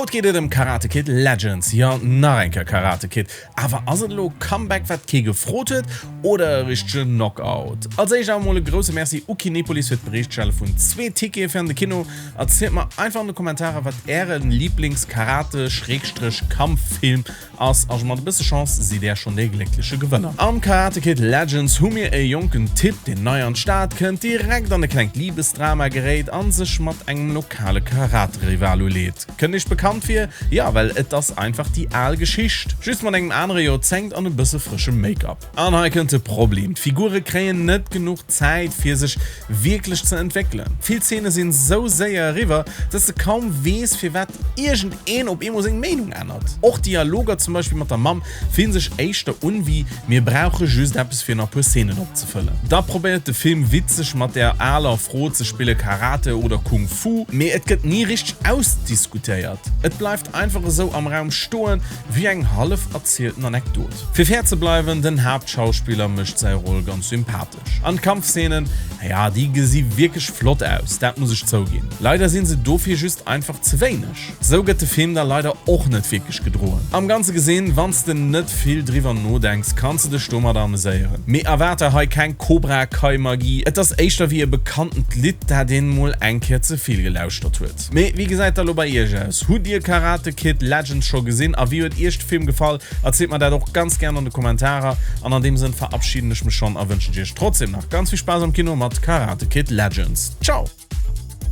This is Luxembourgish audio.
Haut geet et ëm Karate Kid Legends, jo nach eng Kéier Karate Kid. Awer ass et elo e Comeback wat kee gefrot huet oder e richtegen Knockout? Als éischt awer mol e grousse Merci u Kinepolis fir d'Bereetstelle vun zwee Tickete fir an de Kino. Erzielt mer einfach an de Kommentarer wat äre Lieblings Karate Schrägstrich Kampffilm Ass a mat e bësse Chance sidd där schonn dee gléckleche Gewënner. Am Karate Kid Legends hu mir e jonken Typ, deen nei an d'Stad kënnt, direkt an e klengt Libesdrama geréit an sech mat engem lokale Karate-Rival uleet. Kënnt iech bekannt vir? Jo, well et ass einfach déi al Geschicht, just mat engem anere Joerzéngt an e bësse frëschem Make-up. An hei kënnt de Problem, D'Figure kréien net genuch Zäit fir sech wierklech ze entwéckelen. Vill Zeene sinn sou séier eriwwer, dass de kaum weess firwat iergend een op eemol seng Meenung ännert. Och Dialoger zum Beispill mat der Mamm fillen sech éischter un wéi mir brauche just eppes fir nach puer Szenen opzefëllen. Da probéiert de Film witzeg mat der aler Fro ze spille Karate oder Kung Fu, mee et gëtt ni richteg ausdiskutéiert. Et bleift einfach esou am Raum stoen wéi eng hallef erzielten Anekdot. Fir fair ze bleiwen, den Haaptschauspiller mécht säi Roll ganz sympathesch. An d'Kampfszenen, naja, déi gesi wierklech flott aus, dat muss ech zouginn. Leider sinn se dofir just einfach ze wéineg. Sou gëtt de Film da leider och net wierklech gedroen. Am Ganze gesinn, wann s de net vill driwwer nodenks, kanns de dech domadder ameséieren. Mee erwaart der hei keng Cobra Kai Magie, et ass éischter wéi e bekanntent Lidd, dat een mol eng Kéier ze vill gelauschtert huet. Mee wéi gesäit da lo bei iech aus? Hutt dir Karate Kid Legends scho gesinn a wéi huet iech de Film gefall? Erzielt mer dat och ganz gären an de Kommentarer. An an deem Sënn verabschieden ech mech schonn a wënschen iech trotzdem nach ganz vill Spaass am Kino mat Karate Kid Legends. Ciao!